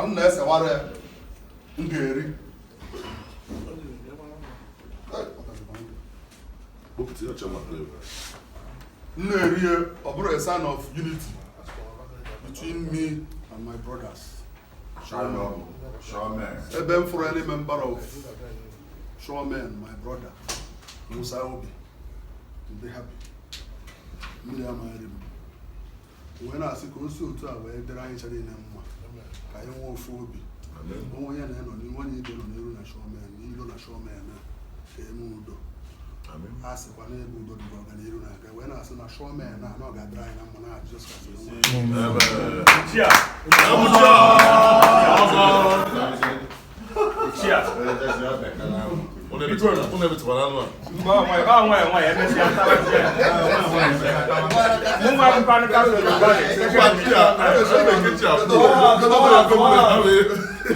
Ọ na-esewara ya, m ga-eri. M na-eri ya, ọ bụrụ a sign of unity between me and my brothers. Ebe m fụrụ any member of Shawmen, my brother, Musa Obi, ndị happy, mmiri amaghịrị m, wee na-asị ka o si otu a wee dịrị anyị ncha niile mma, ka anyị nwee ofu obi. Onwe onye na-enọ n'ihu, onye ibe nọ n'iru na Shawmen, n'ilo na Shawmen, ka eme udo. A sịkwa n'ebe udo dị, ọganiru na-aga. Wee na-asị na Shawmen na ọ ga-adịrị anyị na mma na Jizọs Kraịst.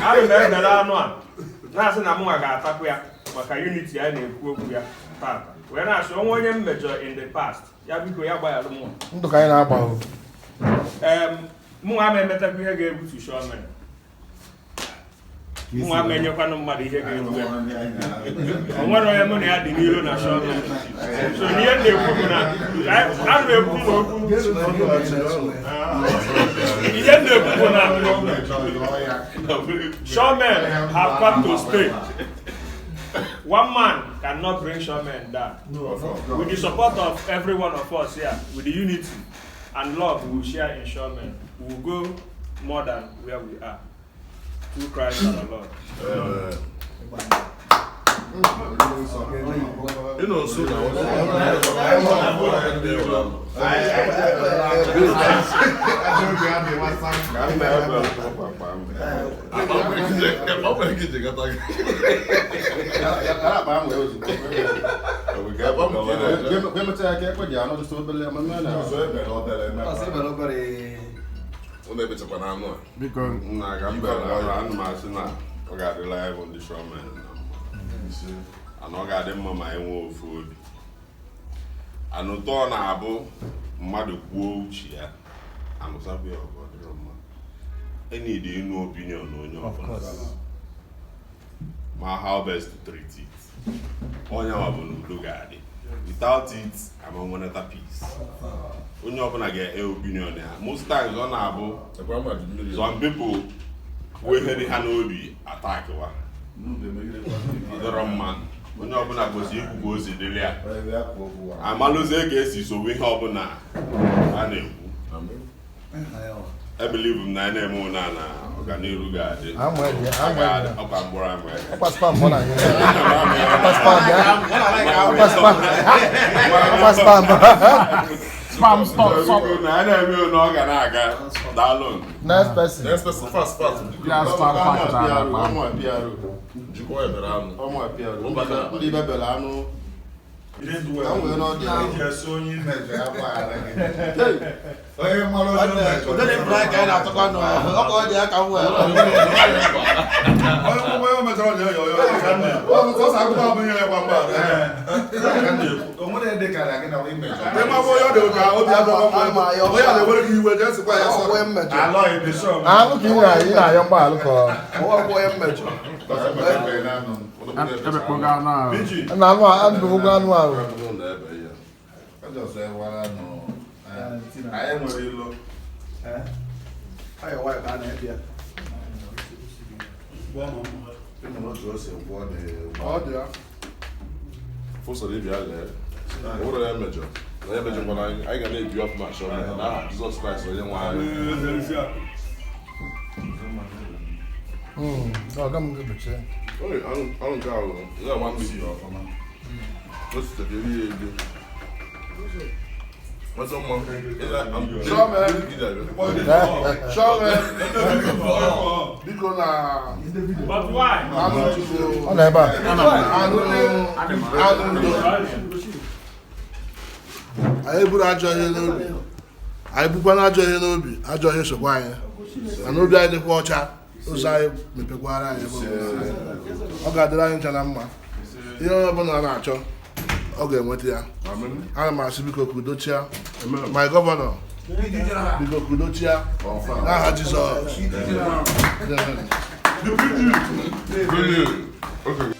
Ana m ebere anụ a, na-asị na mụnwa ga-atakwu ya maka unity a na-ekwu okwu ya tata, wee na-asị onwe onye m mejọ in the past, ya biko ya gbaghalụ mụnwa. Ndụ ka anyị na-agba o. Mụnwa ama emetakwa ihe ga-ebutu Shawmen. Mụnwa ama enyekwanụ mmadụ ihe ga-egbu ya. O nwere onye mụ na ya dị n'ilo na Shawmen. So n'ihe m na-ekwu bụ na ana m ekwu m okwu, ihe m na-ekwu bụ na Shawmen have come to stay. One man cannot bring Shawmen down. With the support of every one of us here, with the unity and love we will share in Shawmen, we will go more than where we are. Through Christ our Lord. Ịnọ nso na Ụnụ ebechakwana anụ a. Biko. Nna ka m bere ọrụ, ana m asị na ọ ga-adịla ya bụ ndị Shawmen na mma, ana ọ ga-adị mma ma anyị nwee ofu obi. Anụ ụtọ ọ na-abụ mmadụ kwuo uche ya, anụsabụ ya ọgụ, ọ dịrọ mma. Enidi ịnụ opinion onye ọbụla, ma how best to treat it. Onye nwa bụ na udo ga-adị. Without it, ama nwenata peace. Onye ọbụla ga-e opinion ya. Most times ọ na-abụ some people kwuo ihe dị ha n'obi, attackwa. Ọ dịrọ mma. Onye ọbụla kwesịrị ikwu ka o si dịrị ya, amalụzie ka esi sowe ihe ọbụla a na-ekwu. Ebelieve m na anyị na-eme ụna na ọganiru ga-adị. Ọkwa mkpụrụ amụ ya. Ọkwa spam ọ na-anyụ. Ọkwa spam ya. Ọkwa spam. Ọkwa spam. Spam, stop, stop. Na anyị na-eme ụna, ọ ga na-aga. Daalụ. Next person. Next person, fast, fast. Ya spam pakịtara akpa. Jikwa ebere anụ. Ndị bebere anụ ka m wee n'ọdị. Onye mara onye mejọ. Ụdịrị mkpụrụ ka anyị na-atụkwa nụ ọkọ ọ dị ya ka m wee. Onye mejọrọ na ya ya Sọsọ akụkọ abụghị ya kwa mgbaghara. O nwere dị ka na gị na onye mejọ. Ịma bụ onye ọ dị ka obi adọrọ mma, onye a na-ewere gị iwe, jee sịkwa ya sọrọ. Anụ ka ị na-ayọ mgbaghalụ ka ọ. Ebekpogo anụ ahụ. Na anụ a, anụ anụ ahụ. Anyị nwere ilo. Ayọ̀ wáyọ̀ ka a na-ebi ya. Ịnụrụ otu o si gwọ dị. Ọ dị ya. Fụsọrọ ịbịa lee. Ọ bụrụ ya mejọ na ya mejọkwana anyị, anyị ga na-ebi ọfụma Shawmen n'aha Jizọs Kraịst onye nwe anyị. Ọga m ga-ebeche. Oye, anụ anụ nke ahụ ya agba mmiri ọfụma. O sitere eri ya eri. Ọzọ mma. Shawmen. Shawmen. Biko na But why? Anụ Chukwu. Ọ nọ ebe a. Anụ anụ udo. Anyị buru ajọ ihe n'obi. Anyị bukwana ajọ ihe n'obi, ajọ ihe sokwa anyị. Mana obi anyị dịkwa ọcha, ụzọ anyị mepekwara anyị ebe ọbụla. Ọ ga-adịrị anyị ncha na mma. Ihe onye ọbụla na-achọ, ọ ga-enweta ya. Ana m asị biko ka udo chia. My governor, Biko kudochia n'aha Jizọs. Amen.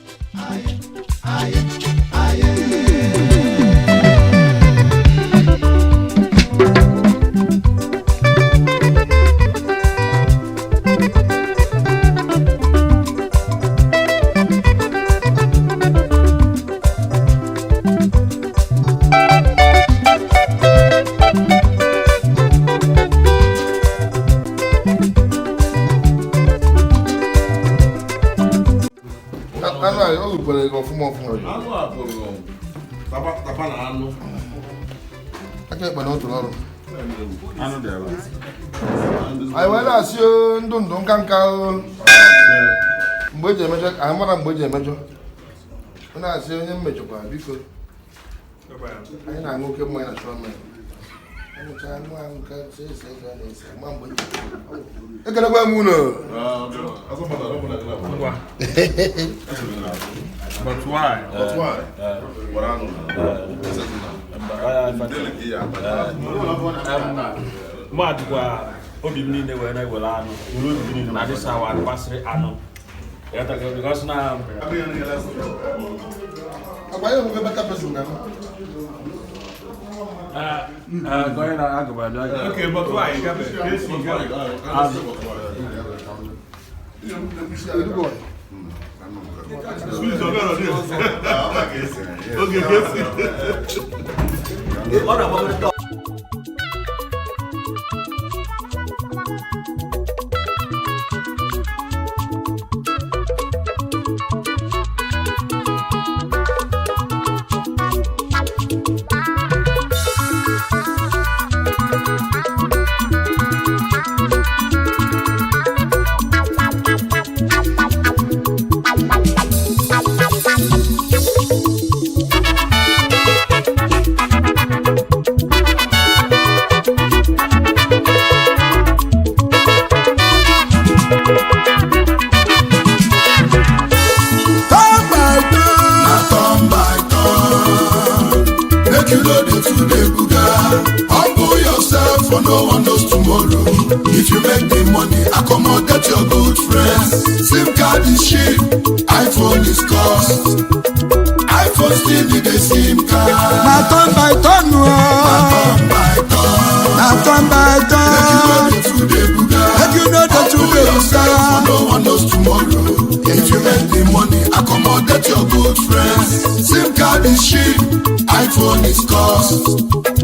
Anụ a o rukwere gị ọfụma ọfụma. Anụ a bụrụ taba taba na anụ. Aka ekpe na otu ọrụ. Anụ dị ebe Anyị wee na-asị o, ndụ ndụ nka nka o. Mgbe eji emejọ, anyị mara mgbe eji emejọ. Ọ na-asị onye mmejọkwa biko. Anyị na-aṅụ oke mmanya na chọọ mmanya. Aṅụcha aṅụ aṅụ ka ese ese ese a na-ese ama mgbe eji. Ekelekwa m unu. But why? But why? Were anụ na. Dele ka ị ya ata. Mmadụ gwa obi m niile wee na-ewere anụ were obi m niile na adịsa awa kwasịrị anụ. Ịghọtago? Because na Agwa ya enwego better person na m. Okay, but why? Erugo ya. Turn by turn. Na turn by turn. Make you no dey too dey buga. Humble yourself for no one knows tomorrow. If you make the money, accommodate your good friends. SIM card is cheap, iPhone is cost. iPhone still need a SIM card. Na turn by turn o. Na turn by turn. Na turn by Make you no turn. dey too dey buga. Make you no dey too Humble dey yourself for buga. no one knows tomorrow. If you make the money, accommodate your good friends. SIM card is cheap, iPhone is cost.